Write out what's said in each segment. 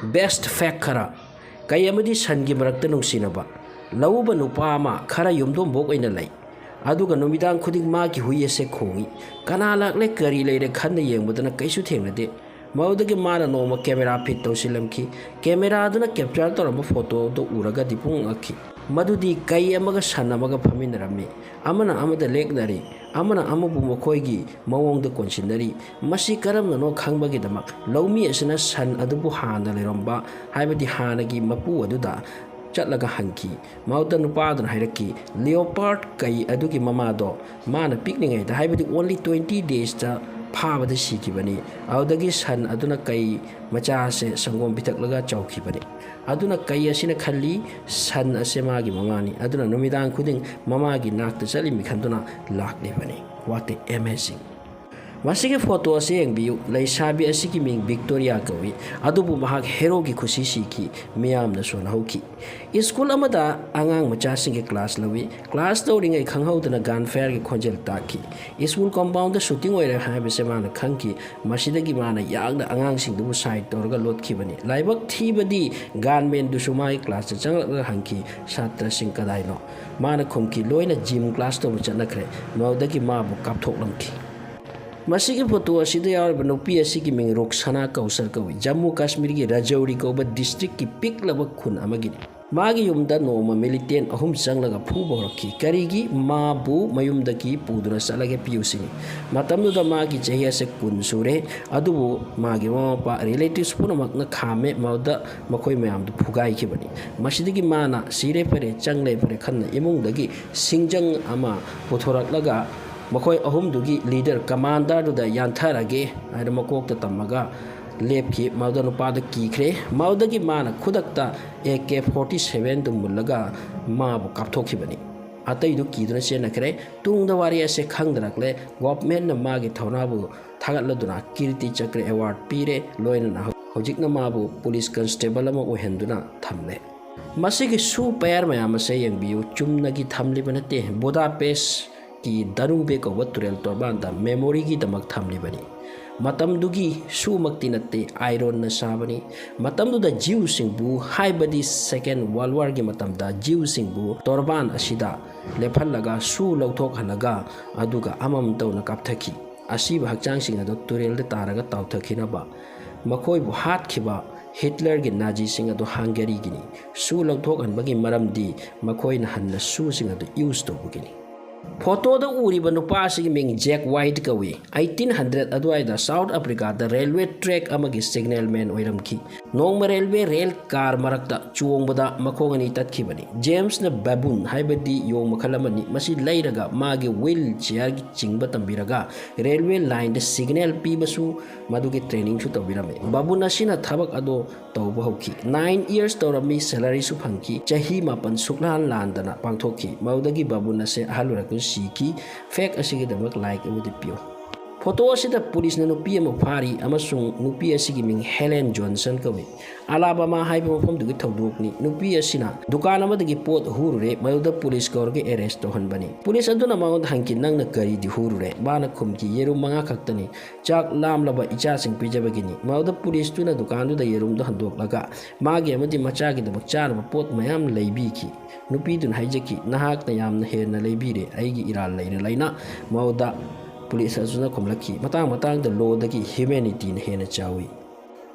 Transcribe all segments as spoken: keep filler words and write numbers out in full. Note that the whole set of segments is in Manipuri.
Best fact ꯈꯔ: ꯀꯩ ꯑꯃꯗꯤ ꯁꯟꯒꯤ ꯃꯔꯛꯇ ꯅꯨꯡꯁꯤꯅꯕ ꯂꯧꯎꯕ ꯅꯨꯄꯥ ꯑꯃ ꯈꯔ ꯌꯨꯝꯗꯣꯡꯕꯣꯛ ꯑꯣꯏꯅ ꯂꯩ꯫ ꯑꯗꯨꯒ ꯅꯨꯃꯤꯗꯥꯡ ꯈꯨꯗꯤꯡ ꯃꯥꯒꯤ ꯍꯨꯏ ꯑꯁꯦ ꯈꯣꯡꯏ꯫ ꯀꯅꯥ ꯂꯥꯛꯂꯦ, ꯀꯔꯤ ꯂꯩꯔꯦ ꯈꯟꯅ ꯌꯦꯡꯕꯗꯅ ꯀꯩꯁꯨ ꯊꯦꯡꯅꯗꯦ꯫ ꯃꯗꯨꯗꯒꯤ ꯃꯥꯅ ꯅꯣꯡꯃ camera fit ꯇꯧꯁꯤꯜꯂꯝꯈꯤ꯫ Camera ꯑꯗꯨꯅ capture ꯇꯧꯔꯝꯕ photo ꯑꯗꯨ ꯎꯔꯒ ꯗꯤꯄꯨ ꯉꯛꯈꯤ꯫ ꯃꯗꯨꯗꯤ ꯀꯩ ꯑꯃꯒ ꯁꯟ ꯑꯃꯒ ꯐꯝꯃꯤꯟꯅꯔꯝꯃꯤ꯫ ꯑꯃꯅ ꯑꯃꯗ ꯂꯦꯛꯅꯔꯤ, ꯑꯃꯅ ꯑꯃꯕꯨ ꯃꯈꯣꯏꯒꯤ ꯃꯑꯣꯡꯗ ꯀꯣꯟꯁꯤꯟꯅꯔꯤ꯫ ꯃꯁꯤ ꯀꯔꯝꯅꯅꯣ ꯈꯪꯕꯒꯤꯗꯃꯛ ꯂꯧꯃꯤ ꯑꯁꯤꯅ ꯁꯟ ꯑꯗꯨꯕꯨ ꯍꯥꯟꯅ ꯂꯩꯔꯝꯕ, ꯍꯥꯏꯕꯗꯤ ꯍꯥꯟꯅꯒꯤ ꯃꯄꯨ ꯑꯗꯨꯗ ꯆꯠꯂꯒ ꯍꯪꯈꯤ꯫ ꯃꯗꯨꯗ ꯅꯨꯄꯥ ꯑꯗꯨꯅ ꯍꯥꯏꯔꯛꯈꯤ, leopard ꯀꯩ ꯑꯗꯨꯒꯤ ꯃꯃꯥꯗꯣ ꯃꯥꯅ ꯄꯤꯛꯂꯤꯉꯩꯗ, ꯍꯥꯏꯕꯗꯤ only twenty days ꯇ ꯐꯥꯕꯗ ꯁꯤꯈꯤꯕꯅꯤ꯫ ꯑꯗꯨꯗꯒꯤ ꯁꯟ ꯑꯗꯨꯅ ꯀꯩ ꯃꯆꯥ ꯑꯁꯦ ꯁꯪꯒꯣꯝ ꯄꯤꯊꯛꯂꯒ ꯆꯥꯎꯈꯤꯕꯅꯤ꯫ ꯑꯗꯨꯅ ꯀꯩ ꯑꯁꯤꯅ ꯈꯜꯂꯤ, ꯁꯟ ꯑꯁꯦ ꯃꯥꯒꯤ ꯃꯃꯥꯅꯤ꯫ ꯑꯗꯨꯅ ꯅꯨꯃꯤꯗꯥꯡ ꯈꯨꯗꯤꯡ ꯃꯃꯥꯒꯤ ꯅꯥꯛꯇ ꯆꯠꯂꯤꯃꯤ ꯈꯟꯗꯨꯅ ꯂꯥꯛꯂꯤꯕꯅꯤ꯫ What a amazing! ꯃꯁꯤꯒꯤ photo ꯑꯁꯤ ꯌꯦꯡꯕꯤꯌꯨ꯫ ꯂꯩꯁꯥꯕꯤ ꯑꯁꯤꯒꯤ ꯃꯤꯡ ꯕꯤꯛꯇꯣꯔꯤꯌꯥ ꯀꯧꯏ, ꯑꯗꯨꯕꯨ ꯃꯍꯥꯛ ꯍꯦꯔꯣꯒꯤ ꯈꯨꯁꯤ ꯁꯤꯈꯤ, ꯃꯤꯌꯥꯝꯅ ꯁꯣꯟꯅꯍꯧꯈꯤ꯫ ꯁ꯭ꯀꯨꯜ ꯑꯃꯗ ꯑꯉꯥꯡ ꯃꯆꯥꯁꯤꯡꯒꯤ class ꯂꯧꯏ꯫ Class ꯇꯧꯔꯤꯉꯩ ꯈꯪꯍꯧꯗꯅ gun fire ꯒꯤ ꯈꯣꯟꯖꯦꯜ ꯇꯥꯈꯤ꯫ ꯁ꯭ꯀꯨꯜ compound ꯗ shooting ꯑꯣꯏꯔꯦ ꯍꯥꯏꯕꯁꯦ ꯃꯥꯅ ꯈꯪꯈꯤ꯫ ꯃꯁꯤꯗꯒꯤ ꯃꯥꯅ ꯌꯥꯡꯅ ꯑꯉꯥꯡꯁꯤꯡꯗꯨꯕꯨ side ꯇꯧꯔꯒ ꯂꯣꯠꯈꯤꯕꯅꯤ꯫ ꯂꯥꯏꯕꯛ ꯊꯤꯕꯗꯤ gunman ꯗꯨꯁꯨ ꯃꯥꯒꯤ class ꯇ ꯆꯪꯂꯛꯂꯒ ꯍꯪꯈꯤ, "ꯁꯥꯇ꯭ꯔꯁꯤꯡ ꯀꯗꯥꯏꯅꯣ?" ꯃꯥꯅ ꯈꯨꯝꯈꯤ, "ꯂꯣꯏꯅ gym class ꯇꯧꯕ ꯆꯠꯅꯈ꯭ꯔꯦ"꯫ ꯃꯗꯨꯗꯒꯤ ꯃꯥꯕꯨ ꯀꯥꯞꯊꯣꯛꯂꯝꯈꯤ꯫ ꯃꯁꯤꯒꯤ photo ꯑꯁꯤꯗ ꯌꯥꯎꯔꯤꯕ ꯅꯨꯄꯤ ꯑꯁꯤꯒꯤ ꯃꯤꯡ ꯔꯨꯛꯁꯥꯅꯥ ꯀꯧꯁꯔ ꯀꯧꯏ꯫ ꯖꯝꯃꯨ ꯀꯥꯁꯃꯤꯔꯒꯤ ꯔꯥꯖꯧꯔꯤ ꯀꯧꯕ district ꯀꯤ ꯄꯤꯛꯂꯕ ꯈꯨꯟ ꯑꯃꯒꯤꯅꯤ꯫ ꯃꯥꯒꯤ ꯌꯨꯝꯗ ꯅꯣꯡꯃ militant ꯑꯍꯨꯝ ꯆꯪꯂꯒ ꯐꯨꯕ ꯍꯧꯔꯛꯈꯤ꯫ ꯀꯔꯤꯒꯤ? ꯃꯥꯕꯨ ꯃꯌꯨꯝꯗꯒꯤ ꯄꯨꯗꯨꯅ ꯆꯠꯂꯒꯦ ꯄꯤꯌꯨꯁꯤꯅꯤ꯫ ꯃꯇꯝꯗꯨꯗ ꯃꯥꯒꯤ ꯆꯍꯤ ꯑꯁꯦ ꯀꯨꯟ ꯁꯨꯔꯦ, ꯑꯗꯨꯕꯨ ꯃꯥꯒꯤ ꯃꯃꯥ ꯃꯄꯥ, relatives ꯄꯨꯝꯅꯃꯛꯅ ꯈꯥꯝꯃꯦ꯫ ꯃꯗꯨꯗ ꯃꯈꯣꯏ ꯃꯌꯥꯝꯗꯨ ꯐꯨꯒꯥꯏꯈꯤꯕꯅꯤ꯫ ꯃꯁꯤꯗꯒꯤ ꯃꯥꯅ "ꯁꯤꯔꯦ ꯐꯔꯦ, ꯆꯪꯂꯦ ꯐꯔꯦ" ꯈꯟꯅ ꯏꯃꯨꯡꯗꯒꯤ ꯁꯤꯡꯖꯪ ꯑꯃ ꯄꯨꯊꯣꯔꯛꯂꯒ ꯃꯈꯣꯏ ꯑꯍꯨꯝꯗꯨꯒꯤ leader, commander ꯗꯨꯗ ꯌꯥꯟꯊꯔꯒꯦ ꯍꯥꯏꯅ ꯃꯀꯣꯛꯇ ꯇꯝꯃꯒ ꯂꯦꯞꯈꯤ꯫ ꯃꯗꯨꯗ ꯅꯨꯄꯥꯗꯨ ꯀꯤꯈ꯭ꯔꯦ꯫ ꯃꯗꯨꯗꯒꯤ ꯃꯥꯅ ꯈꯨꯗꯛꯇ A K forty seven ꯗꯨ ꯃꯨꯜꯂꯒ ꯃꯥꯕꯨ ꯀꯥꯞꯊꯣꯛꯈꯤꯕꯅꯤ꯫ ꯑꯇꯩꯗꯨ ꯀꯤꯗꯨꯅ ꯆꯦꯟꯅꯈ꯭ꯔꯦ꯫ ꯇꯨꯡꯗ ꯋꯥꯔꯤ ꯑꯁꯦ ꯈꯪꯗꯔꯛꯂꯦ꯫ Government ꯅ ꯃꯥꯒꯤ ꯊꯧꯅꯥꯕꯨ ꯊꯥꯒꯠꯂꯗꯨꯅ ꯀꯤꯔꯇꯤ ꯆꯀ꯭ꯔ award ꯄꯤꯔꯦ, ꯂꯣꯏꯅꯅ ꯍꯧꯖꯤꯛꯅ ꯃꯥꯕꯨ police constable ꯑꯃ ꯑꯣꯏꯍꯟꯗꯨꯅ ꯊꯝꯂꯦ꯫ ꯃꯁꯤꯒꯤ shoe pair ꯃꯌꯥꯝ ꯑꯁꯦ ꯌꯦꯡꯕꯤꯌꯨ꯫ ꯆꯨꯝꯅꯒꯤ ꯊꯝꯂꯤꯕ ꯅꯠꯇꯦ, ꯕꯨꯗꯥꯄꯦꯁꯀꯤ ꯗꯅꯨꯕꯦ ꯀꯧꯕ ꯇꯨꯔꯦꯜ ꯇꯣꯔꯕꯥꯟꯗ memory ꯒꯤꯗꯃꯛ ꯊꯝꯂꯤꯕꯅꯤ꯫ ꯃꯇꯝꯗꯨꯒꯤ ꯁꯨꯃꯛꯇꯤ ꯅꯠꯇꯦ, ꯑꯥꯏꯔꯣꯟꯅ ꯁꯥꯕꯅꯤ꯫ ꯃꯇꯝꯗꯨꯗ ꯖꯤꯎꯁꯤꯡꯕꯨ, ꯍꯥꯏꯕꯗꯤ Second World Warꯒꯤ ꯃꯇꯝꯗ ꯖꯤꯎꯁꯤꯡꯕꯨ ꯇꯣꯔꯕꯥꯟ ꯑꯁꯤꯗ ꯂꯦꯞꯍꯜꯂꯒ ꯁꯨ ꯂꯧꯊꯣꯛꯍꯜꯂꯒ ꯑꯗꯨꯒ ꯑꯃꯃꯝ ꯇꯧꯅ ꯀꯥꯞꯊꯈꯤ꯫ ꯑꯁꯤꯕ ꯍꯛꯆꯥꯡꯁꯤꯡ ꯑꯗꯨ ꯇꯨꯔꯦꯜꯗ ꯇꯥꯔꯒ ꯇꯥꯎꯊꯈꯤꯅꯕ ꯃꯈꯣꯏꯕꯨ ꯍꯥꯠꯈꯤꯕ ꯍꯤꯠꯂꯔꯒꯤ ꯅꯥꯖꯤꯁꯤꯡ ꯑꯗꯨ ꯍꯪꯒꯦꯔꯤꯒꯤꯅꯤ꯫ ꯁꯨ ꯂꯧꯊꯣꯛꯍꯟꯕꯒꯤ ꯃꯔꯝꯗꯤ ꯃꯈꯣꯏꯅ ꯍꯟꯅ ꯁꯨꯁꯤꯡ ꯑꯗꯨ ꯌꯨꯁ ꯇꯧꯕꯒꯤꯅꯤ꯫ ꯐꯣꯇꯣꯗ ꯎꯔꯤꯕ ꯅꯨꯄꯥ ꯑꯁꯤꯒꯤ ꯃꯤꯡ ꯖꯦꯛ ꯋꯥꯏꯠ ꯀꯧꯏ꯫ ꯑꯩꯠꯇꯤꯟ ꯍꯟꯗ꯭ꯔꯦꯠ ꯑꯗꯨꯋꯥꯏꯗ ꯁꯥꯎꯠ ꯑꯐ꯭ꯔꯤꯀꯥꯗ ꯔꯦꯜꯋꯦ ꯇ꯭ꯔꯦꯛ ꯑꯃꯒꯤ ꯁꯤꯒꯅꯦꯜ ꯃꯦꯟ ꯑꯣꯏꯔꯝꯈꯤ꯫ ꯅꯣꯡꯃ ꯔꯦꯜꯋꯦ ꯔꯦꯜ ꯀꯥꯔ ꯃꯔꯛꯇ ꯆꯣꯡꯕꯗ ꯃꯈꯣꯡ ꯑꯅꯤ ꯇꯠꯈꯤꯕꯅꯤ꯫ ꯖꯦꯝꯁꯅ ꯕꯦꯕꯨꯟ, ꯍꯥꯏꯕꯗꯤ ꯌꯣꯡ ꯃꯈꯜ ꯑꯃꯅꯤ, ꯃꯁꯤ ꯂꯩꯔꯒ ꯃꯥꯒꯤ ꯋꯤꯜ ꯆꯤꯌꯔꯒꯤ ꯆꯤꯡꯕ ꯇꯝꯕꯤꯔꯒ ꯔꯦꯜꯋꯦ ꯂꯥꯏꯟꯗ ꯁꯤꯒꯅꯦꯜ ꯄꯤꯕꯁꯨ ꯃꯗꯨꯒꯤ ꯇ꯭ꯔꯦꯅꯤꯡꯁꯨ ꯇꯧꯕꯤꯔꯝꯃꯤ꯫ ꯕꯥꯕꯨꯟ ꯑꯁꯤꯅ ꯊꯕꯛ ꯑꯗꯨ ꯇꯧꯕ ꯍꯧꯈꯤ꯫ ꯅꯥꯏꯟ ꯏꯌꯔꯁ ꯇꯧꯔꯝꯃꯤ, ꯁꯦꯂꯔꯤꯁꯨ ꯐꯪꯈꯤ꯫ ꯆꯍꯤ ꯃꯥꯄꯟ ꯁꯨꯛꯂꯥꯟ ꯂꯥꯟꯗꯅ ꯄꯥꯡꯊꯣꯛꯈꯤ꯫ ꯃꯗꯨꯗꯒꯤ ꯕꯥꯕꯨꯟ ꯑꯁꯦ ꯑꯍꯜ ꯑꯣꯏꯔꯛꯄꯗ ꯁꯤꯈꯤ꯫ ꯐꯦꯛ ꯑꯁꯤꯒꯤꯗꯃꯛ ꯂꯥꯏꯛ ꯑꯃꯗꯤ ꯄꯤꯌꯨ꯫ ꯐꯣꯇꯣ ꯑꯁꯤꯗ ꯄꯨꯂꯤꯁꯅ ꯅꯨꯄꯤ ꯑꯃ ꯐꯥꯔꯤ ꯑꯃꯁꯨꯡ ꯅꯨꯄꯤ ꯑꯁꯤꯒꯤ ꯃꯤꯡ ꯍꯦꯂꯦꯟ ꯖꯣꯟꯁꯟ ꯀꯧꯏ꯫ ꯑꯂꯥꯕꯥꯃꯥ ꯍꯥꯏꯕ ꯃꯐꯝꯗꯨꯒꯤ ꯊꯧꯗꯣꯛꯅꯤ꯫ ꯅꯨꯄꯤ ꯑꯁꯤꯅ ꯗꯨꯀꯥꯟ ꯑꯃꯗꯒꯤ ꯄꯣꯠ ꯍꯨꯔꯨꯔꯦ, ꯃꯗꯨꯗ ꯄꯨꯂꯤꯁ ꯀꯧꯔꯒ ꯑꯦꯔꯦꯁ ꯇꯧꯍꯟꯕꯅꯤ꯫ ꯄꯨꯂꯤꯁ ꯑꯗꯨꯅ ꯃꯉꯣꯟꯗ ꯍꯪꯈꯤ, "ꯅꯪꯅ ꯀꯔꯤꯗꯤ ꯍꯨꯔꯨꯔꯦ?" ꯃꯥꯅ ꯈꯨꯝꯈꯤ, "ꯌꯦꯔꯨꯝ ꯃꯉꯥ ꯈꯛꯇꯅꯤ, ꯆꯥꯛ ꯂꯥꯝꯂꯕ ꯏꯆꯥꯁꯤꯡ ꯄꯤꯖꯕꯒꯤꯅꯤ"꯫ ꯃꯗꯨꯗ ꯄꯨꯂꯤꯁꯇꯨꯅ ꯗꯨꯀꯥꯟꯗꯨꯗ ꯌꯦꯔꯨꯝꯗꯨ ꯍꯟꯗꯣꯛꯂꯒ ꯃꯥꯒꯤ ꯑꯃꯗꯤ ꯃꯆꯥꯒꯤꯗꯃꯛ ꯆꯥꯅꯕ ꯄꯣꯠ ꯃꯌꯥꯝ ꯂꯩꯕꯤꯈꯤ꯫ ꯅꯨꯄꯤꯗꯨꯅ ꯍꯥꯏꯖꯈꯤ, "ꯅꯍꯥꯛꯅ ꯌꯥꯝꯅ ꯍꯦꯟꯅ ꯂꯩꯕꯤꯔꯦ, ꯑꯩꯒꯤ ꯏꯔꯥꯜ ꯂꯩꯅ ꯂꯩꯅ"꯫ ꯃꯗꯨꯗ ꯄꯨꯂꯤꯁ ꯑꯗꯨꯅ ꯈꯨꯝꯂꯛꯈꯤ, "ꯃꯇꯥꯡ ꯃꯇꯥꯡꯗ ꯂꯣꯗꯒꯤ ꯍ꯭ꯌꯨꯃꯦꯅꯤꯇꯤꯅ ꯍꯦꯟꯅ ꯆꯥꯎꯏ"꯫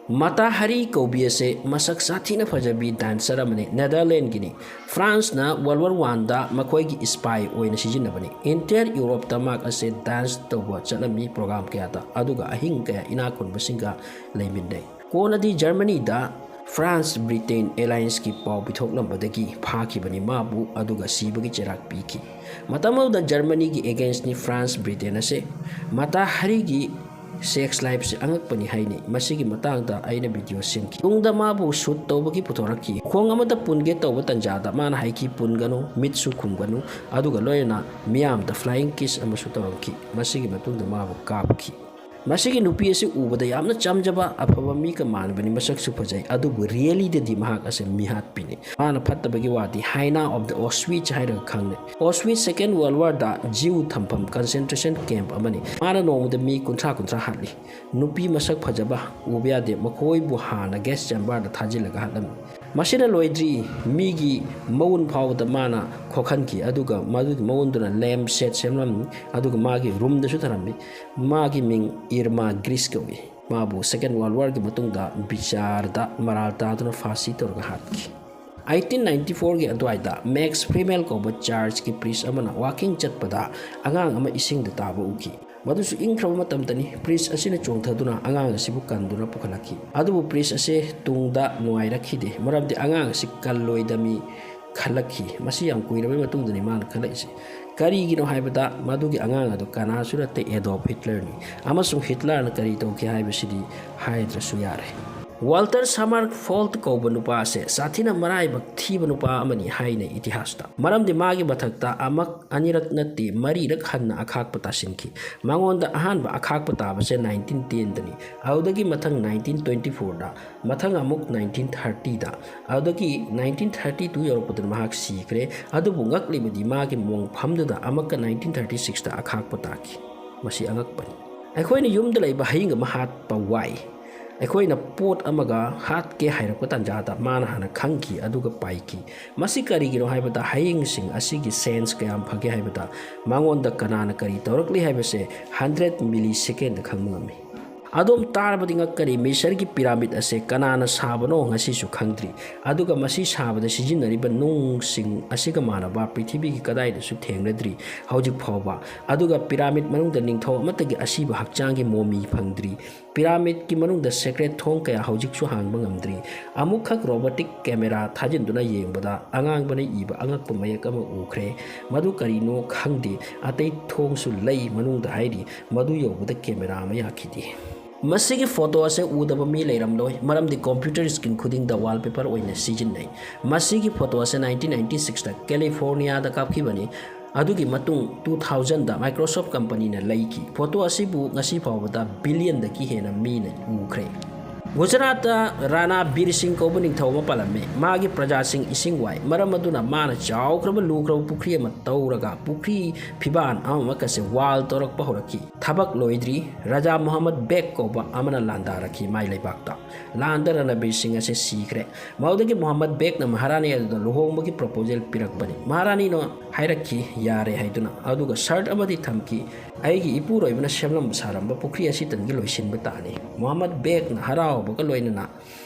ꯃꯇꯥ ꯍꯔꯤ ꯀꯧꯕꯤ ꯑꯁꯦ ꯃꯁꯛ ꯁꯥꯊꯤꯅ ꯐꯖꯕꯤ ꯗꯥꯟꯁꯔ ꯑꯃꯅꯤ, ꯅꯦꯗꯔꯂꯦꯟꯒꯤꯅꯤ꯫ ꯐ꯭ꯔꯥꯟꯁꯅ ꯋꯥꯔꯜ ꯋꯥꯔ ꯋꯥꯟꯗ ꯃꯈꯣꯏꯒꯤ ꯁ꯭ꯄꯥꯏ ꯑꯣꯏꯅ ꯁꯤꯖꯤꯟꯅꯕꯅꯤ꯫ ꯏꯟꯇꯤꯌꯔ ꯌꯨꯔꯣꯞꯇ ꯃꯍꯥꯛ ꯑꯁꯦ ꯗꯥꯟꯁ ꯇꯧꯕ ꯆꯠꯂꯝꯃꯤ ꯄ꯭ꯔꯣꯒ꯭ꯔꯥꯝ ꯀꯌꯥꯗ, ꯑꯗꯨꯒ ꯑꯍꯤꯡ ꯀꯌꯥ ꯏꯅꯥꯛ ꯈꯨꯟꯕꯁꯤꯡꯒ ꯂꯩꯃꯤꯟꯅꯩ꯫ ꯀꯣꯟꯅꯗꯤ ꯖꯔꯃꯅꯤꯗ ꯐ꯭ꯔꯥꯟꯁ, ꯕ꯭ꯔꯤꯇꯦꯟ ꯑꯦꯂꯥꯏꯟꯁꯀꯤ ꯄꯥꯎ ꯄꯤꯊꯣꯛꯂꯝꯕꯗꯒꯤ ꯐꯥꯈꯤꯕꯅꯤ ꯃꯥꯕꯨ, ꯑꯗꯨꯒ ꯁꯤꯕꯒꯤ ꯆꯩꯔꯥꯛ ꯄꯤꯈꯤ꯫ ꯃꯇꯝ ꯑꯗꯨꯗ ꯖꯔꯃꯅꯤꯒꯤ ꯑꯦꯒꯦꯟꯁꯅꯤ ꯐ꯭ꯔꯥꯟꯁ, ꯕ꯭ꯔꯤꯇꯦꯟ ꯑꯁꯦ꯫ ꯃꯇꯥ ꯍꯔꯤꯒꯤ ꯁꯦꯛꯁ ꯂꯥꯏꯐꯁꯦ ꯑꯉꯛꯄꯅꯤ ꯍꯥꯏꯅꯤ꯫ ꯃꯁꯤꯒꯤ ꯃꯇꯥꯡꯗ ꯑꯩꯅ ꯚꯤꯗꯤꯑꯣ ꯁꯦꯝꯈꯤ꯫ ꯇꯨꯡꯗ ꯃꯥꯕꯨ ꯁꯨꯠ ꯇꯧꯕꯒꯤ ꯄꯨꯊꯣꯔꯛꯈꯤ꯫ ꯈꯣꯡ ꯑꯃꯗ ꯄꯨꯟꯒꯦ ꯇꯧꯕ ꯇꯟꯖꯥꯗ ꯃꯥꯅ ꯍꯥꯏꯈꯤ, "ꯄꯨꯟꯒꯅꯨ, ꯃꯤꯠꯁꯨ ꯈꯨꯝꯒꯅꯨ", ꯑꯗꯨꯒ ꯂꯣꯏꯅꯅ ꯃꯤꯌꯥꯝꯗ ꯐ꯭ꯂꯥꯏꯌꯤꯡ ꯀꯤꯁ ꯑꯃꯁꯨ ꯇꯧꯔꯝꯈꯤ꯫ ꯃꯁꯤꯒꯤ ꯃꯇꯨꯡꯗ ꯃꯥꯕꯨ ꯀꯥꯞꯈꯤ꯫ ꯃꯁꯤꯒꯤ ꯅꯨꯄꯤ ꯑꯁꯤ ꯎꯕꯗ ꯌꯥꯝꯅ ꯆꯝꯖꯕ, ꯑꯐꯕ ꯃꯤꯒ ꯃꯥꯟꯕꯅꯤ, ꯃꯁꯛꯁꯨ ꯐꯖꯩ, ꯑꯗꯨꯕꯨ ꯔꯤꯌꯦꯂꯤꯗꯗꯤ ꯃꯍꯥꯛ ꯑꯁꯦ ꯃꯤꯍꯥꯠꯄꯤꯅꯤ꯫ ꯃꯥꯅ ꯐꯠꯇꯕꯒꯤ ꯋꯥꯗꯤ Hyena of the Auschwitz ꯍꯥꯏꯔꯒ ꯈꯪꯅꯩ꯫ Auschwitz Second World War ꯗ ꯖꯤꯎ ꯊꯝꯐꯝ concentration camp ꯑꯃꯅꯤ꯫ ꯃꯥꯅ ꯅꯣꯡꯃꯗ ꯃꯤ ꯀꯨꯟꯊ꯭ꯔꯥ ꯀꯨꯟꯊ꯭ꯔꯥ ꯍꯥꯠꯂꯤ꯫ ꯅꯨꯄꯤ ꯃꯁꯛ ꯐꯖꯕ ꯎꯕ ꯌꯥꯗꯦ, ꯃꯈꯣꯏꯕꯨ ꯍꯥꯟꯅ gas chamber ꯗ ꯊꯥꯖꯤꯜꯂꯒ ꯍꯥꯠꯂꯝꯃꯤ꯫ ꯃꯁꯤꯅ ꯂꯣꯏꯗ꯭ꯔꯤ, ꯃꯤꯒꯤ ꯃꯎꯟ ꯐꯥꯎꯕꯗ ꯃꯥꯅ ꯈꯣꯛꯍꯟꯈꯤ, ꯑꯗꯨꯒ ꯃꯗꯨꯒꯤ ꯃꯎꯟꯗꯨꯅ lamp shade ꯁꯦꯝꯂꯝꯃꯤ, ꯑꯗꯨꯒ ꯃꯥꯒꯤ ꯔꯨꯝꯗꯁꯨ ꯊꯝꯂꯝꯃꯤ꯫ ꯃꯥꯒꯤ ꯃꯤꯡ Irma Grese ꯀꯧꯏ꯫ ꯃꯥꯕꯨ Second World War ꯒꯤ ꯃꯇꯨꯡꯗ ꯕꯤꯆꯥꯔꯗ ꯃꯔꯥꯜ ꯇꯥꯗꯨꯅ ꯐꯥꯁꯤ ꯇꯧꯔꯒ ꯍꯥꯠꯈꯤ꯫ ꯑꯩꯠꯇꯤꯟ ꯅꯥꯏꯟꯇꯤ ꯐꯣꯔꯒꯤ ꯑꯗꯨꯋꯥꯏꯗ Max Friemel ꯀꯧꯕ church ꯀꯤ priest ꯑꯃꯅ walking ꯆꯠꯄꯗ ꯑꯉꯥꯡ ꯑꯃ ꯏꯁꯤꯡꯗ ꯇꯥꯕ ꯎꯈꯤ꯫ ꯃꯗꯨꯁꯨ ꯏꯪꯈ꯭ꯔꯕ ꯃꯇꯝꯗꯅꯤ꯫ Priest ꯑꯁꯤꯅ ꯆꯣꯡꯊꯗꯨꯅ ꯑꯉꯥꯡ ꯑꯁꯤꯕꯨ ꯀꯟꯗꯨꯅ ꯄꯨꯈꯠꯂꯛꯈꯤ꯫ ꯑꯗꯨꯕꯨ priest ꯑꯁꯤ ꯇꯨꯡꯗ ꯅꯨꯡꯉꯥꯏꯔꯛꯈꯤꯗꯦ, ꯃꯔꯝꯗꯤ ꯑꯉꯥꯡ ꯑꯁꯤ ꯀꯜꯂꯣꯏꯗꯃꯤ ꯈꯜꯂꯛꯈꯤ꯫ ꯃꯁꯤ ꯌꯥꯝ ꯀꯨꯏꯔꯕꯩ ꯃꯇꯨꯡꯗꯅꯤ ꯃꯥꯅ ꯈꯜꯂꯛꯏꯁꯦ꯫ ꯀꯔꯤꯒꯤꯅꯣ ꯍꯥꯏꯕꯗ, ꯃꯗꯨꯒꯤ ꯑꯉꯥꯡ ꯑꯗꯨ ꯀꯅꯥꯁꯨ ꯅꯠꯇꯦ, Adolf Hitler ꯅꯤ꯫ ꯑꯃꯁꯨꯡ Hitler ꯅ ꯀꯔꯤ ꯇꯧꯈꯤ ꯍꯥꯏꯕꯁꯤꯗꯤ ꯍꯥꯏꯗ꯭ꯔꯁꯨ ꯌꯥꯔꯦ꯫ Walter Sommerfeld ꯀꯧꯕ ꯅꯨꯄꯥ ꯑꯁꯦ ꯁꯥꯊꯤꯅ ꯃꯔꯥꯏꯕꯛ ꯊꯤꯕ ꯅꯨꯄꯥ ꯑꯃꯅꯤ ꯍꯥꯏꯅꯩ ꯏꯇꯤꯍꯥꯁꯇ, ꯃꯔꯝꯗꯤ ꯃꯥꯒꯤ ꯃꯊꯛꯇ ꯑꯃꯛ ꯑꯅꯤꯔꯛ ꯅꯠꯇꯦ, ꯃꯔꯤꯔꯛ ꯍꯟꯅ ꯑꯈꯥꯛꯄ ꯇꯥꯁꯤꯟꯈꯤ꯫ ꯃꯉꯣꯟꯗ ꯑꯍꯥꯟꯕ ꯑꯈꯥꯛꯄ ꯇꯥꯕꯁꯦ ꯅꯥꯏꯟꯇꯤꯟ ꯇꯦꯟꯗꯅꯤ꯫ ꯑꯗꯨꯗꯒꯤ ꯃꯊꯪ ꯅꯥꯏꯟꯇꯤꯟ ꯇ꯭ꯋꯦꯟꯇꯤ ꯐꯣꯔꯗ, ꯃꯊꯪ ꯑꯃꯨꯛ ꯅꯥꯏꯟꯇꯤꯟ ꯊꯥꯔꯇꯤꯗ, ꯑꯗꯨꯗꯒꯤ ꯅꯥꯏꯟꯇꯤꯟ ꯊꯥꯔꯇꯤ ꯇꯨ ꯌꯧꯔꯛꯄꯗ ꯃꯍꯥꯛ ꯁꯤꯈ꯭ꯔꯦ꯫ ꯑꯗꯨꯕꯨ ꯉꯛꯂꯤꯕꯗꯤ ꯃꯥꯒꯤ ꯃꯣꯡꯐꯝꯗꯨꯗ ꯑꯃꯛꯀ ꯅꯥꯏꯟꯇꯤꯟ ꯊꯥꯔꯇꯤ ꯁꯤꯛꯁꯇ ꯑꯈꯥꯛꯄ ꯇꯥꯈꯤ꯫ ꯃꯁꯤ ꯑꯉꯛꯄꯅꯤ꯫ ꯑꯩꯈꯣꯏꯅ ꯌꯨꯝꯗ ꯂꯩꯕ ꯍꯌꯤꯡ ꯑꯃ ꯍꯥꯠꯄ ꯋꯥꯏ꯫ ꯑꯩꯈꯣꯏꯅ ꯄꯣꯠ ꯑꯃꯒ ꯍꯥꯠꯀꯦ ꯍꯥꯏꯔꯛꯄ ꯇꯥꯟꯖꯥꯗ ꯃꯥꯅ ꯍꯥꯟꯅ ꯈꯪꯈꯤ, ꯑꯗꯨꯒ ꯄꯥꯏꯈꯤ꯫ ꯃꯁꯤ ꯀꯔꯤꯒꯤꯅꯣ ꯍꯥꯏꯕꯗ, ꯍꯌꯤꯡꯁꯤꯡ ꯑꯁꯤꯒꯤ sense ꯀꯌꯥꯝ ꯐꯒꯦ ꯍꯥꯏꯕꯗ, ꯃꯉꯣꯟꯗ ꯀꯅꯥꯅ ꯀꯔꯤ ꯇꯧꯔꯛꯂꯤ ꯍꯥꯏꯕꯁꯦ hundred millisecond ꯗ ꯈꯪꯕ ꯉꯝꯃꯤ꯫ ꯑꯗꯣꯝ ꯇꯥꯔꯕꯗꯤ ꯉꯛꯀꯅꯤ, ꯃꯤꯁꯔꯒꯤ ꯄꯤꯔꯥꯃꯤꯗ ꯑꯁꯦ ꯀꯅꯥꯅ ꯁꯥꯕꯅꯣ ꯉꯁꯤꯁꯨ ꯈꯪꯗ꯭ꯔꯤ꯫ ꯑꯗꯨꯒ ꯃꯁꯤ ꯁꯥꯕꯗ ꯁꯤꯖꯤꯟꯅꯔꯤꯕ ꯅꯨꯡꯁꯤꯡ ꯑꯁꯤꯒ ꯃꯥꯟꯅꯕ ꯄ꯭ꯔꯤꯊꯤꯕꯤꯒꯤ ꯀꯗꯥꯏꯗꯁꯨ ꯊꯦꯡꯅꯗ꯭ꯔꯤ ꯍꯧꯖꯤꯛ ꯐꯥꯎꯕ꯫ ꯑꯗꯨꯒ ꯄꯤꯔꯥꯃꯤꯗ ꯃꯅꯨꯡꯗ ꯅꯤꯡꯊꯧ ꯑꯃꯠꯇꯒꯤ ꯑꯁꯤꯕ ꯍꯛꯆꯥꯡꯒꯤ ꯃꯣꯃꯤ ꯐꯪꯗ꯭ꯔꯤ꯫ ꯄꯤꯔꯥꯃꯤꯗꯀꯤ ꯃꯅꯨꯡꯗ secret ꯊꯣꯡ ꯀꯌꯥ ꯍꯧꯖꯤꯛꯁꯨ ꯍꯥꯡꯕ ꯉꯝꯗ꯭ꯔꯤ꯫ ꯑꯃꯨꯛꯈꯛ robotic camera ꯊꯥꯖꯤꯟꯗꯨꯅ ꯌꯦꯡꯕꯗ ꯑꯉꯥꯡꯕꯅ ꯏꯕ ꯑꯉꯛꯄ ꯃꯌꯦꯛ ꯑꯃ ꯎꯈ꯭ꯔꯦ꯫ ꯃꯗꯨ ꯀꯔꯤꯅꯣ ꯈꯪꯗꯦ꯫ ꯑꯇꯩ ꯊꯣꯡꯁꯨ ꯂꯩ ꯃꯅꯨꯡꯗ ꯍꯥꯏꯔꯤ꯫ ꯃꯗꯨ ꯌꯧꯕꯗ camera ꯑꯃ ꯌꯥꯈꯤꯗꯦ꯫ ꯃꯁꯤꯒꯤ photo ꯑꯁꯦ ꯎꯗꯕ ꯃꯤ ꯂꯩꯔꯝꯂꯣꯏ, ꯃꯔꯝꯗꯤ computer screen ꯈꯨꯗꯤꯡꯗ wallpaper ꯑꯣꯏꯅ ꯁꯤꯖꯤꯟꯅꯩ꯫ ꯃꯁꯤꯒꯤ photo ꯑꯁꯦ ꯅꯥꯏꯟꯇꯤꯟ ꯅꯥꯏꯟꯇꯤ ꯁꯤꯛꯁꯇ ꯀꯦꯂꯤꯐꯣꯔꯅꯤꯌꯥꯗ ꯀꯥꯞꯈꯤꯕꯅꯤ꯫ ꯑꯗꯨꯒꯤ ꯃꯇꯨꯡ two thousandꯗ Microsoft companyꯅ ꯂꯩꯈꯤ꯫ ꯐꯣꯇꯣ ꯑꯁꯤꯕꯨ ꯉꯁꯤ ꯐꯥꯎꯕꯗ billionꯗꯒꯤ ꯍꯦꯟꯅ ꯃꯤꯅ ꯎꯈ꯭ꯔꯦ꯫ ꯒꯨꯖꯔꯥꯠꯇ ꯔꯥꯅꯥ ꯕꯤꯔ ꯁꯤꯡ ꯀꯧꯕ ꯅꯤꯡꯊꯧ ꯑꯃ ꯄꯥꯜꯂꯝꯃꯤ꯫ ꯃꯥꯒꯤ ꯄ꯭ꯔꯖꯥꯁꯤꯡ ꯏꯁꯤꯡ ꯋꯥꯏ꯫ ꯃꯔꯝ ꯑꯗꯨꯅ ꯃꯥꯅ ꯆꯥꯎꯈ꯭ꯔꯕ ꯂꯨꯈ꯭ꯔꯕ ꯄꯨꯈ꯭ꯔꯤ ꯑꯃ ꯇꯧꯔꯒ ꯄꯨꯈ꯭ꯔꯤ ꯐꯤꯕꯥꯟ ꯑꯃꯃꯛꯀꯁꯦ wall ꯇꯧꯔꯛꯄ ꯍꯧꯔꯛꯈꯤ꯫ ꯊꯕꯛ ꯂꯣꯏꯗ꯭ꯔꯤ꯫ ꯔꯥꯖꯥ ꯃꯨꯍꯝꯃꯗ ꯕꯦꯒ ꯀꯧꯕ ꯑꯃꯅ ꯂꯥꯟꯗꯥꯔꯛꯈꯤ ꯃꯥꯏ ꯂꯩꯕꯥꯛꯇ꯫ ꯂꯥꯟꯗ ꯔꯥꯅꯥ ꯕꯤꯔ ꯁꯤꯡ ꯑꯁꯦ ꯁꯤꯈ꯭ꯔꯦ꯫ ꯃꯗꯨꯗꯒꯤ ꯃꯨꯍꯝꯃꯗ ꯕꯦꯒꯅ ꯃꯍꯥꯔꯥꯅꯤ ꯑꯗꯨꯗ ꯂꯨꯍꯣꯡꯕꯒꯤ proposal ꯄꯤꯔꯛꯄꯅꯤ꯫ ꯃꯍꯥꯔꯥꯅꯤꯅ ꯍꯥꯏꯔꯛꯈꯤ, "ꯌꯥꯔꯦ" ꯍꯥꯏꯗꯨꯅ꯫ ꯑꯗꯨꯒ ꯁꯔꯠ ꯑꯃꯗꯤ ꯊꯝꯈꯤ, "ꯑꯩꯒꯤ ꯏꯄꯨꯔꯣꯏꯕꯅ ꯁꯦꯝꯂꯝꯕ ꯁꯥꯔꯝꯕ ꯄꯨꯈ꯭ꯔꯤ ꯑꯁꯤꯇꯪꯒꯤ ꯂꯣꯏꯁꯤꯟꯕ ꯇꯥꯅꯤ"꯫ ꯃꯨꯍꯝꯃꯗ ꯕꯦꯒꯅ ꯍꯔꯥꯎꯕꯒ ꯂꯣꯏꯅꯅ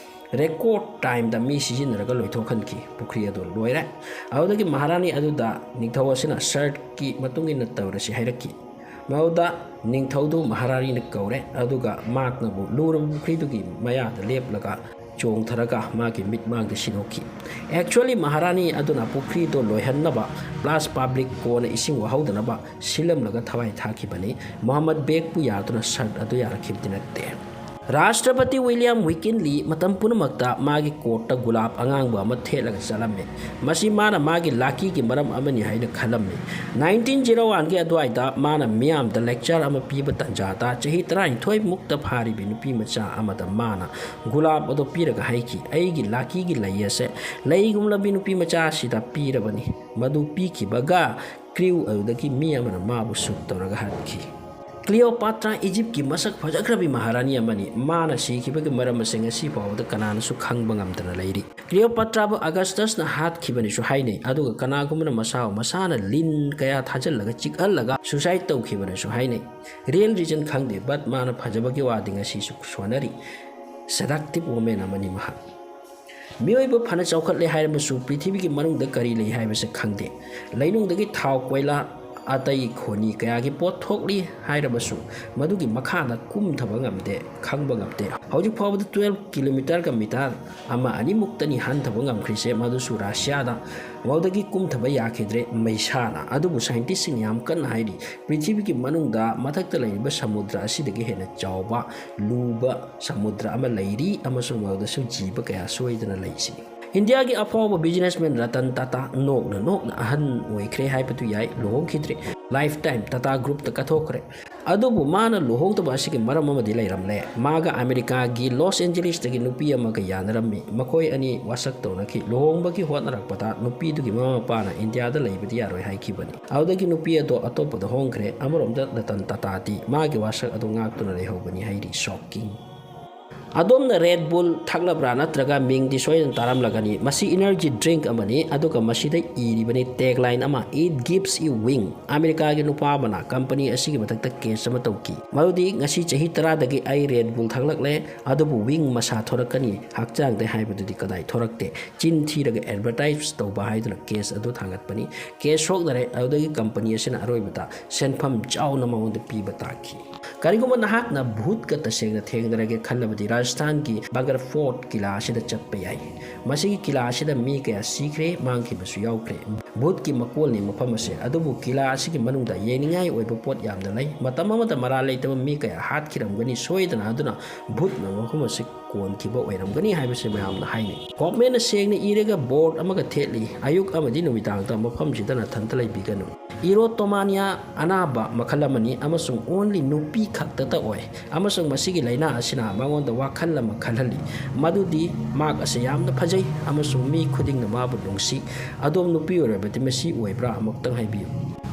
record timeꯗ ꯃꯤ ꯁꯤꯖꯤꯟꯅꯔꯒ ꯂꯣꯏꯊꯣꯛꯍꯟꯈꯤ꯫ ꯄꯨꯈ꯭ꯔꯤ ꯑꯗꯨ ꯂꯣꯏꯔꯦ꯫ ꯑꯗꯨꯗꯒꯤ ꯃꯍꯥꯔꯥꯅꯤ ꯑꯗꯨꯗ ꯅꯤꯡꯊꯧ ꯑꯁꯤꯅ ꯁꯔꯠꯀꯤ ꯃꯇꯨꯡ ꯏꯟꯅ ꯇꯧꯔꯁꯤ ꯍꯥꯏꯔꯛꯈꯤ꯫ ꯃꯗꯨꯗ ꯅꯤꯡꯊꯧꯗꯨ ꯃꯍꯥꯔꯥꯅꯤꯅ ꯀꯧꯔꯦ, ꯑꯗꯨꯒ ꯃꯍꯥꯛꯅꯕꯨ ꯂꯨꯔꯕ ꯄꯨꯈ꯭ꯔꯤꯗꯨꯒꯤ ꯃꯌꯥꯗ ꯂꯦꯞꯂꯒ ꯆꯣꯡꯊꯔꯒ ꯃꯥꯒꯤ ꯃꯤꯠꯃꯥꯡꯗ ꯁꯤꯗꯣꯛꯈꯤ꯫ Actually, ꯃꯍꯥꯔꯥꯅꯤ ꯑꯗꯨꯅ ꯄꯨꯈ꯭ꯔꯤꯗꯨ ꯂꯣꯏꯍꯟꯅꯕ plus public ꯀꯣꯟꯅ ꯏꯁꯤꯡ ꯋꯥꯍꯧꯗꯅꯕ ꯁꯤꯜꯂꯝꯂꯒ ꯊꯋꯥꯏ ꯊꯥꯈꯤꯕꯅꯤ꯫ ꯃꯨꯍꯝꯃꯗ ꯕꯦꯒꯄꯨ ꯌꯥꯗꯨꯅ ꯁꯔꯠ ꯑꯗꯨ ꯌꯥꯔꯛꯈꯤꯕꯗꯤ ꯅꯠꯇꯦ꯫ ꯔꯥꯁꯇ꯭ꯔꯄꯇꯤ ꯋꯤꯂꯤꯌꯝ ꯋꯤꯀꯤꯟꯂꯤ ꯃꯇꯝ ꯄꯨꯝꯅꯃꯛꯇ ꯃꯥꯒꯤ ꯀꯣꯔꯠꯇ ꯒꯨꯂꯥꯞ ꯑꯉꯥꯡꯕ ꯑꯃ ꯊꯦꯠꯂꯒ ꯆꯠꯂꯝꯃꯤ꯫ ꯃꯁꯤ ꯃꯥꯅ ꯃꯥꯒꯤ ꯂꯥꯀꯤꯒꯤ ꯃꯔꯝ ꯑꯃꯅꯤ ꯍꯥꯏꯅ ꯈꯜꯂꯝꯃꯤ꯫ Nineteen zero oneꯒꯤ ꯑꯗꯨꯋꯥꯏꯗ ꯃꯥꯅ ꯃꯤꯌꯥꯝꯗ lecture ꯑꯃ ꯄꯤꯕ ꯇꯥꯟꯖꯥꯗ ꯆꯍꯤ ꯇꯔꯥꯅꯤꯊꯣꯏ ꯃꯨꯛꯇ ꯐꯥꯔꯤꯕꯤ ꯅꯨꯄꯤ ꯃꯆꯥ ꯑꯃꯗ ꯃꯥꯅ ꯒꯨꯂꯥꯞ ꯑꯗꯨ ꯄꯤꯔꯒ ꯍꯥꯏꯈꯤ, "ꯑꯩꯒꯤ ꯂꯥꯀꯤꯒꯤ ꯂꯩ ꯑꯁꯦ ꯂꯩꯒꯨꯝꯂꯕꯤ ꯅꯨꯄꯤ ꯃꯆꯥ ꯑꯁꯤꯗ ꯄꯤꯔꯕꯅꯤ"꯫ ꯃꯗꯨ ꯄꯤꯈꯤꯕꯒ crew ꯑꯗꯨꯗꯒꯤ ꯃꯤ ꯑꯃꯅ ꯃꯥꯕꯨ shoot ꯇꯧꯔꯒ ꯍꯥꯠꯈꯤ꯫ ꯀ꯭ꯂꯤꯑꯣꯄꯥꯇ꯭ꯔꯥ ꯏꯖꯤꯞꯀꯤ ꯃꯁꯛ ꯐꯖꯈ꯭ꯔꯕꯤ ꯃꯍꯥꯔꯥꯅꯤ ꯑꯃꯅꯤ꯫ ꯃꯥꯅ ꯁꯤꯈꯤꯕꯒꯤ ꯃꯔꯝ ꯑꯁꯤ ꯉꯁꯤ ꯐꯥꯎꯕꯗ ꯀꯅꯥꯅꯁꯨ ꯈꯪꯕ ꯉꯝꯗꯅ ꯂꯩꯔꯤ꯫ ꯀ꯭ꯂꯤꯑꯣꯄꯥꯇ꯭ꯔꯥꯕꯨ ꯑꯒꯁꯇꯁꯅ ꯍꯥꯠꯈꯤꯕꯅꯤꯁꯨ ꯍꯥꯏꯅꯩ, ꯑꯗꯨꯒ ꯀꯅꯥꯒꯨꯝꯕꯅ ꯃꯁꯥꯕꯨ ꯃꯁꯥꯅ ꯂꯤꯟ ꯀꯌꯥ ꯊꯥꯖꯤꯜꯂꯒ ꯆꯤꯛꯍꯜꯂꯒ suicide ꯇꯧꯈꯤꯕꯅꯁꯨ ꯍꯥꯏꯅꯩ꯫ Real reason ꯈꯪꯗꯦ, but ꯃꯥꯅ ꯐꯖꯕꯒꯤ ꯋꯥꯗꯤ ꯉꯁꯤꯁꯨ ꯁꯣꯟꯅꯔꯤ꯫ Seductive woman ꯑꯃꯅꯤ ꯃꯍꯥꯛ꯫ ꯃꯤꯑꯣꯏꯕ ꯐꯅ ꯆꯥꯎꯈꯠꯂꯦ ꯍꯥꯏꯔꯕꯁꯨ ꯄ꯭ꯔꯤꯊꯤꯕꯤꯒꯤ ꯃꯅꯨꯡꯗ ꯀꯔꯤ ꯂꯩ ꯍꯥꯏꯕꯁꯤ ꯈꯪꯗꯦ꯫ ꯂꯩꯅꯨꯡꯗꯒꯤ ꯊꯥꯎ, ꯀꯣꯏꯂꯥ, ꯑꯇꯩ ꯈꯣꯅꯤ ꯀꯌꯥꯒꯤ ꯄꯣꯠ ꯊꯣꯛꯂꯤ ꯍꯥꯏꯔꯕꯁꯨ ꯃꯗꯨꯒꯤ ꯃꯈꯥꯗ ꯀꯨꯝꯊꯕ ꯉꯝꯗꯦ, ꯈꯪꯕ ꯉꯝꯗꯦ꯫ ꯍꯧꯖꯤꯛ ꯐꯥꯎꯕꯗ twelve kilometerꯒ meter ꯑꯃ ꯑꯅꯤꯃꯨꯛꯇꯅꯤ ꯍꯟꯊꯕ ꯉꯝꯈ꯭ꯔꯤꯁꯦ, ꯃꯗꯨꯁꯨ ꯔꯁꯤꯌꯥꯗ꯫ ꯃꯗꯨꯗꯒꯤ ꯀꯨꯝꯊꯕ ꯌꯥꯈꯤꯗ꯭ꯔꯦ ꯃꯩꯁꯥꯅ꯫ ꯑꯗꯨꯕꯨ scientistꯁꯤꯡ ꯌꯥꯝ ꯀꯟꯅ ꯍꯥꯏꯔꯤ, ꯄ꯭ꯔꯤꯊꯤꯕꯤꯒꯤ ꯃꯅꯨꯡꯗ ꯃꯊꯛꯇ ꯂꯩꯔꯤꯕ ꯁꯃꯨꯗ꯭ꯔ ꯑꯁꯤꯗꯒꯤ ꯍꯦꯟꯅ ꯆꯥꯎꯕ, ꯂꯨꯕ ꯁꯃꯨꯗ꯭ꯔ ꯑꯃ ꯂꯩꯔꯤ ꯑꯃꯁꯨꯡ ꯃꯗꯨꯗꯁꯨ ꯖꯤꯕ ꯀꯌꯥ ꯁꯣꯏꯗꯅ ꯂꯩꯁꯤꯅꯤ꯫ ꯏꯟꯗꯤꯌꯥꯒꯤ ꯑꯐꯥꯎꯕ businessman ꯔꯇꯟ ꯇꯥꯇꯥ ꯅꯣꯛꯅ ꯅꯣꯛꯅ ꯑꯍꯟ ꯑꯣꯏꯈ꯭ꯔꯦ ꯍꯥꯏꯕꯗꯨ ꯌꯥꯏ, ꯂꯨꯍꯣꯡꯈꯤꯗ꯭ꯔꯦ꯫ Lifetime Tata Groupꯇ ꯀꯠꯊꯣꯛꯈ꯭ꯔꯦ꯫ ꯑꯗꯨꯕꯨ ꯃꯥꯅ ꯂꯨꯍꯣꯡꯗꯕ ꯑꯁꯤꯒꯤ ꯃꯔꯝ ꯑꯃꯗꯤ ꯂꯩꯔꯝꯂꯦ꯫ ꯃꯥꯒ ꯑꯃꯦꯔꯤꯀꯥꯒꯤ ꯂꯣꯁ ꯑꯦꯟꯖꯦꯂꯤꯁꯇꯒꯤ ꯅꯨꯄꯤ ꯑꯃꯒ ꯌꯥꯅꯔꯝꯃꯤ꯫ ꯃꯈꯣꯏ ꯑꯅꯤ ꯋꯥꯁꯛ ꯇꯧꯅꯈꯤ꯫ ꯂꯨꯍꯣꯡꯕꯒꯤ ꯍꯣꯠꯅꯔꯛꯄꯗ ꯅꯨꯄꯤꯗꯨꯒꯤ ꯃꯃꯥ ꯃꯄꯥꯅ ꯏꯟꯗꯤꯌꯥꯗ ꯂꯩꯕꯗꯤ ꯌꯥꯔꯣꯏ ꯍꯥꯏꯈꯤꯕꯅꯤ꯫ ꯑꯗꯨꯗꯒꯤ ꯅꯨꯄꯤ ꯑꯗꯣ ꯑꯇꯣꯞꯄꯗ ꯍꯣꯡꯈ꯭ꯔꯦ꯫ ꯑꯃꯔꯣꯝꯗ ꯔꯇꯟ ꯇꯥꯇꯥꯗꯤ ꯃꯥꯒꯤ ꯋꯥꯁꯛ ꯑꯗꯨ ꯉꯥꯛꯇꯨꯅ ꯂꯩꯍꯧꯕꯅꯤ ꯍꯥꯏꯔꯤ꯫ Shocking꯫ ꯑꯗꯣꯝꯅ Red Bull ꯊꯛꯂꯕ꯭ꯔꯥ? ꯅꯠꯇ꯭ꯔꯒ ꯃꯤꯡꯗꯤ ꯁꯣꯏꯗꯅ ꯇꯥꯔꯝꯂꯒꯅꯤ꯫ ꯃꯁꯤ energy drink ꯑꯃꯅꯤ, ꯑꯗꯨꯒ ꯃꯁꯤꯗ ꯏꯔꯤꯕꯅꯤ tagline ꯑꯃ, "It gives you wing"꯫ ꯑꯃꯦꯔꯤꯀꯥꯒꯤ ꯅꯨꯄꯥ ꯑꯃꯅ ꯀꯝꯄꯅꯤ ꯑꯁꯤꯒꯤ ꯃꯊꯛꯇ ꯀꯦꯁ ꯑꯃ ꯇꯧꯈꯤ, ꯃꯗꯨꯗꯤ ꯉꯁꯤ ꯆꯍꯤ ꯇꯔꯥꯗꯒꯤ ꯑꯩ Red Bull ꯊꯛꯂꯛꯂꯦ, ꯑꯗꯨꯕꯨ ꯋꯤꯡ ꯃꯁꯥ ꯊꯣꯔꯛꯀꯅꯤ, ꯍꯛꯆꯥꯡꯗ ꯍꯥꯏꯕꯗꯨꯗꯤ ꯀꯗꯥꯏ ꯊꯣꯔꯛꯇꯦ? ꯆꯤꯟ ꯊꯤꯔꯒ ꯑꯦꯗꯚꯔꯇꯥꯏꯁ ꯇꯧꯕ ꯍꯥꯏꯗꯨꯅ ꯀꯦꯁ ꯑꯗꯨ ꯊꯥꯡꯒꯠꯄꯅꯤ꯫ ꯀꯦꯁ ꯁꯣꯛꯅꯔꯦ, ꯑꯗꯨꯗꯒꯤ ꯀꯝꯄꯅꯤ ꯑꯁꯤꯅ ꯑꯔꯣꯏꯕꯗ ꯁꯦꯟꯐꯝ ꯆꯥꯎꯅ ꯃꯉꯣꯟꯗ ꯄꯤꯕ ꯇꯥꯈꯤ꯫ ꯀꯔꯤꯒꯨꯝꯕ ꯅꯍꯥꯛꯅ ꯚꯨꯠꯀ ꯇꯁꯦꯡꯅ ꯊꯦꯡꯅꯔꯒꯦ ꯈꯜꯂꯕꯗꯤ ꯔꯥꯖꯁꯊꯥꯟꯒꯤ ꯕꯒꯔ ꯐꯣꯔꯠ ꯀꯤꯂꯥ ꯑꯁꯤꯗ ꯆꯠꯄ ꯌꯥꯏ꯫ ꯃꯁꯤꯒꯤ ꯀꯤꯂꯥ ꯑꯁꯤꯗ ꯃꯤ ꯀꯌꯥ ꯁꯤꯈ꯭ꯔꯦ, ꯃꯥꯡꯈꯤꯕꯁꯨ ꯌꯥꯎꯈ꯭ꯔꯦ꯫ ꯚꯨꯠꯀꯤ ꯃꯀꯣꯜꯅꯤ ꯃꯐꯝ ꯑꯁꯦ, ꯑꯗꯨꯕꯨ ꯀꯤꯂꯥ ꯑꯁꯤꯒꯤ ꯃꯅꯨꯡꯗ ꯌꯦꯡꯅꯤꯡꯉꯥꯏ ꯑꯣꯏꯕ ꯄꯣꯠ ꯌꯥꯝꯅ ꯂꯩ꯫ ꯃꯇꯝ ꯑꯃꯗ ꯃꯔꯥꯜ ꯂꯩꯇꯕ ꯃꯤ ꯀꯌꯥ ꯍꯥꯠꯈꯤꯔꯝꯒꯅꯤ ꯁꯣꯏꯗꯅ, ꯑꯗꯨꯅ ꯚꯨꯠꯅ ꯃꯐꯝ ꯑꯁꯤ ꯀꯣꯟꯈꯤꯕ ꯑꯣꯏꯔꯝꯒꯅꯤ ꯍꯥꯏꯕꯁꯤ ꯃꯌꯥꯝꯅ ꯍꯥꯏꯅꯩ꯫ ꯒꯣꯚꯔꯟꯃꯦꯟꯠꯅ ꯁꯦꯡꯅ ꯏꯔꯒ ꯕꯣꯔꯗ ꯑꯃꯒ ꯊꯦꯠꯂꯤ, "ꯑꯌꯨꯛ ꯑꯃꯗꯤ ꯅꯨꯃꯤꯗꯥꯡꯗ ꯃꯐꯝꯁꯤꯗ ꯅꯊꯟꯇ ꯂꯩꯕꯤꯒꯅꯨ"꯫ Erotomania ꯑꯅꯥꯕ ꯃꯈꯜ ꯑꯃꯅꯤ ꯑꯃꯁꯨꯡ only ꯅꯨꯄꯤ ꯈꯛꯇꯗ ꯑꯣꯏ, ꯑꯃꯁꯨꯡ ꯃꯁꯤꯒꯤ ꯂꯥꯏꯅꯥ ꯑꯁꯤꯅ ꯃꯉꯣꯟꯗ ꯋꯥꯈꯜ ꯑꯃ ꯈꯜꯍꯜꯂꯤ, ꯃꯗꯨꯗꯤ ꯃꯍꯥꯛ ꯑꯁꯤ ꯌꯥꯝꯅ ꯐꯖꯩ ꯑꯃꯁꯨꯡ ꯃꯤ ꯈꯨꯗꯤꯡꯅ ꯃꯥꯕꯨ ꯅꯨꯡꯁꯤ꯫ ꯑꯗꯣꯝ ꯅꯨꯄꯤ ꯑꯣꯏꯔꯕꯗꯤ ꯃꯁꯤ ꯑꯣꯏꯕ꯭ꯔꯥ? ꯑꯃꯨꯛꯇꯪ ꯍꯥꯏꯕꯤꯌꯨ꯫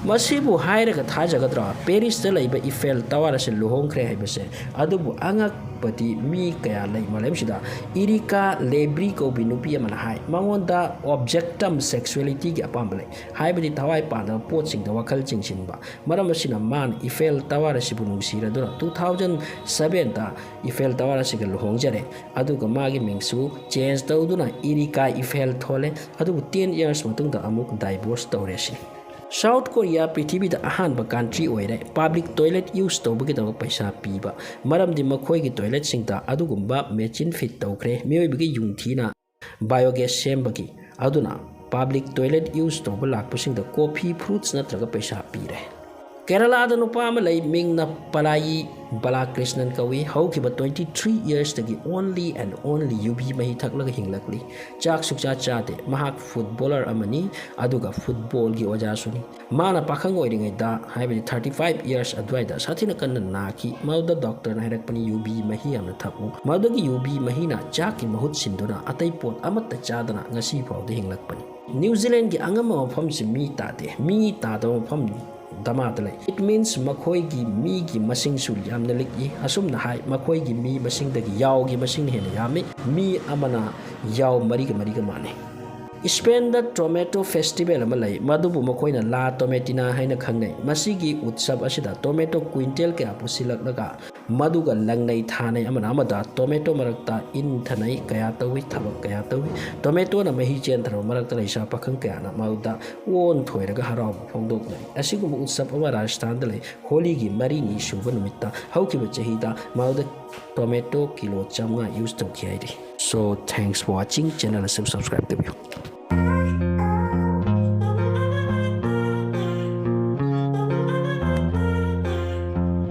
ꯃꯁꯤꯕꯨ ꯍꯥꯏꯔꯒ ꯊꯥꯖꯒꯗ꯭ꯔꯥ? ꯄꯦꯔꯤꯁꯇ ꯂꯩꯕ ꯏꯐꯦꯜ ꯇꯋꯥꯔ ꯑꯁꯤ ꯂꯨꯍꯣꯡꯈ꯭ꯔꯦ ꯍꯥꯏꯕꯁꯦ꯫ ꯑꯗꯨꯕꯨ ꯑꯉꯛꯄꯗꯤ ꯃꯤ ꯀꯌꯥ ꯂꯩ ꯃꯥꯂꯦꯝꯁꯤꯗ꯫ ꯏꯔꯤꯀꯥ ꯂꯦꯕ꯭ꯔꯤ ꯀꯧꯕꯤ ꯅꯨꯄꯤ ꯑꯃꯅ ꯍꯥꯏ, ꯃꯉꯣꯟꯗ objectum sexualityꯒꯤ ꯑꯄꯥꯝꯕ ꯂꯩ, ꯍꯥꯏꯕꯗꯤ ꯊꯋꯥꯏ ꯄꯥꯟꯗꯕ ꯄꯣꯠꯁꯤꯡꯗ ꯋꯥꯈꯜ ꯆꯤꯡꯁꯤꯟꯕ꯫ ꯃꯔꯝ ꯑꯁꯤꯅ ꯃꯥꯅ ꯏꯐꯦꯜ ꯇꯋꯥꯔ ꯑꯁꯤꯕꯨ ꯅꯨꯡꯁꯤꯔꯗꯨꯅ two thousand sevenꯗ ꯏꯐꯦꯜ ꯇꯋꯥꯔ ꯑꯁꯤꯒ ꯂꯨꯍꯣꯡꯖꯔꯦ, ꯑꯗꯨꯒ ꯃꯥꯒꯤ ꯃꯤꯡꯁꯨ ꯆꯦꯟꯖ ꯇꯧꯗꯨꯅ ꯏꯔꯤꯀꯥ ꯏꯐꯦꯜ ꯊꯣꯜꯂꯦ꯫ ꯑꯗꯨꯕꯨ ten years ꯃꯇꯨꯡꯗ ꯑꯃꯨꯛ ꯗꯥꯏꯚꯣꯔꯁ ꯇꯧꯔꯦ ꯁꯤ꯫ ꯁꯥꯎꯠ ꯀꯣꯔꯤꯌꯥ ꯄ꯭ꯔꯤꯊꯤꯕꯤꯗ ꯑꯍꯥꯟꯕ ꯀꯟꯇ꯭ꯔꯤ ꯑꯣꯏꯔꯦ ꯄꯕ꯭ꯂꯤꯛ ꯇꯣꯏꯂꯦꯠ ꯌꯨꯁ ꯇꯧꯕꯒꯤꯗꯃꯛ ꯄꯩꯁꯥ ꯄꯤꯕ, ꯃꯔꯝꯗꯤ ꯃꯈꯣꯏꯒꯤ ꯇꯣꯏꯂꯦꯠꯁꯤꯡꯗ ꯑꯗꯨꯒꯨꯝꯕ ꯃꯦꯆꯤꯟ ꯐꯤꯠ ꯇꯧꯈ꯭ꯔꯦ꯫ ꯃꯤꯑꯣꯏꯕꯒꯤ ꯌꯨꯝꯊꯤꯅ ꯕꯥꯏꯑꯣꯒ꯭ꯌꯥꯁ ꯁꯦꯝꯕꯒꯤ꯫ ꯑꯗꯨꯅ ꯄꯕ꯭ꯂꯤꯛ ꯇꯣꯏꯂꯦꯠ ꯌꯨꯁ ꯇꯧꯕ ꯂꯥꯛꯄꯁꯤꯡꯗ ꯀꯣꯐꯤ, ꯐ꯭ꯔꯨꯠꯁ ꯅꯠꯇ꯭ꯔꯒ ꯄꯩꯁꯥ ꯄꯤꯔꯦ꯫ ꯀꯦꯔꯂꯥꯗ ꯅꯨꯄꯥ ꯑꯃ ꯂꯩ, ꯃꯤꯡꯅ ꯄꯂꯥꯌꯤ ꯕꯂꯥꯀ꯭ꯔꯤꯁꯅꯟ ꯀꯧꯏ꯫ ꯍꯧꯈꯤꯕ twenty three yearsꯇꯒꯤ only and only ꯌꯨꯕꯤ ꯃꯍꯤ ꯊꯛꯂꯒ ꯍꯤꯡꯂꯛꯂꯤ꯫ ꯆꯥꯛ ꯁꯨꯛꯆꯥ ꯆꯥꯗꯦ꯫ ꯃꯍꯥꯛ ꯐꯨꯠꯕꯣꯂꯔ ꯑꯃꯅꯤ, ꯑꯗꯨꯒ ꯐꯨꯠꯕꯣꯜꯒꯤ ꯑꯣꯖꯥꯁꯨꯅꯤ꯫ ꯃꯥꯅ ꯄꯥꯈꯪ ꯑꯣꯏꯔꯤꯉꯩꯗ, ꯍꯥꯏꯕꯗꯤ thirty five years ꯑꯗꯨꯋꯥꯏꯗ ꯁꯥꯊꯤꯅ ꯀꯟꯅ ꯅꯥꯈꯤ꯫ ꯃꯗꯨꯗ ꯗꯣꯛꯇꯔꯅ ꯍꯥꯏꯔꯛꯄꯅꯤ, "ꯌꯨꯕꯤ ꯃꯍꯤ ꯌꯥꯝꯅ ꯊꯛꯎ"꯫ ꯃꯗꯨꯒꯤ ꯌꯨꯕꯤ ꯃꯍꯤꯅ ꯆꯥꯛꯀꯤ ꯃꯍꯨꯠ ꯁꯤꯟꯗꯨꯅ ꯑꯇꯩ ꯄꯣꯠ ꯑꯃꯠꯇ ꯆꯥꯗꯅ ꯉꯁꯤ ꯐꯥꯎꯗ ꯍꯤꯡꯂꯛꯄꯅꯤ꯫ ꯅ꯭ꯌꯨ ꯖꯤꯂꯦꯟꯒꯤ ꯑꯉꯝꯕ ꯃꯐꯝꯁꯤ ꯃꯤ ꯇꯥꯗꯦ꯫ ꯃꯤ ꯇꯥꯗꯕ ꯃꯐꯝ ꯗꯃꯥꯗ ꯂꯩ꯫ It means ꯃꯈꯣꯏꯒꯤ ꯃꯤꯒꯤ ꯃꯁꯤꯡꯁꯨ ꯌꯥꯝꯅ ꯂꯤꯛꯏ꯫ ꯑꯁꯨꯝꯅ ꯍꯥꯏ, ꯃꯈꯣꯏꯒꯤ ꯃꯤ ꯃꯁꯤꯡꯗꯒꯤ ꯌꯥꯎꯒꯤ ꯃꯁꯤꯡꯅ ꯍꯦꯟꯅ ꯌꯥꯝꯃꯤ꯫ ꯃꯤ ꯑꯃꯅ ꯌꯥꯎ ꯃꯔꯤꯒ ꯃꯔꯤꯒ ꯃꯥꯟꯅꯩ꯫ ꯏꯁꯄꯦꯟꯗ tomato festival ꯑꯃ ꯂꯩ, ꯃꯗꯨꯕꯨ ꯃꯈꯣꯏꯅ La Tomatina ꯍꯥꯏꯅ ꯈꯪꯅꯩ꯫ ꯃꯁꯤꯒꯤ ꯎꯠꯁꯕ ꯑꯁꯤꯗ tomato quintal ꯀꯌꯥ ꯄꯨꯁꯤꯜꯂꯛꯂꯒ ꯃꯗꯨꯒ ꯂꯪꯅꯩ ꯊꯥꯅꯩ, ꯑꯃꯅ ꯑꯃꯗ tomato ꯃꯔꯛꯇ ꯏꯟꯊꯅꯩ, ꯀꯌꯥ ꯇꯧꯏ, ꯊꯕꯛ ꯀꯌꯥ ꯇꯧꯏ꯫ Tomatoꯅ ꯃꯍꯤ ꯆꯦꯟꯊꯔꯕ ꯃꯔꯛꯇ ꯂꯩꯁꯥ ꯄꯥꯈꯪ ꯀꯌꯥꯅ ꯃꯗꯨꯗ ꯑꯣꯟꯊꯣꯏꯔꯒ ꯍꯔꯥꯎꯕ ꯐꯣꯡꯗꯣꯛꯅꯩ꯫ ꯑꯁꯤꯒꯨꯝꯕ ꯎꯠꯁꯕ ꯑꯃ ꯔꯥꯖꯁꯊꯥꯟꯗ ꯂꯩ꯫ ꯍꯣꯂꯤꯒꯤ ꯃꯔꯤꯅꯤ ꯁꯨꯕ ꯅꯨꯃꯤꯠꯇ ꯍꯧꯈꯤꯕ ꯆꯍꯤꯗ ꯃꯗꯨꯗ tomato ꯀꯤꯂꯣ ꯆꯥꯝꯃꯉꯥ use ꯇꯧꯈꯤ ꯍꯥꯏꯔꯤ꯫ So, thanks for watching, channel ꯑꯁꯤ subscribe ꯇꯧꯕꯤꯌꯨ꯫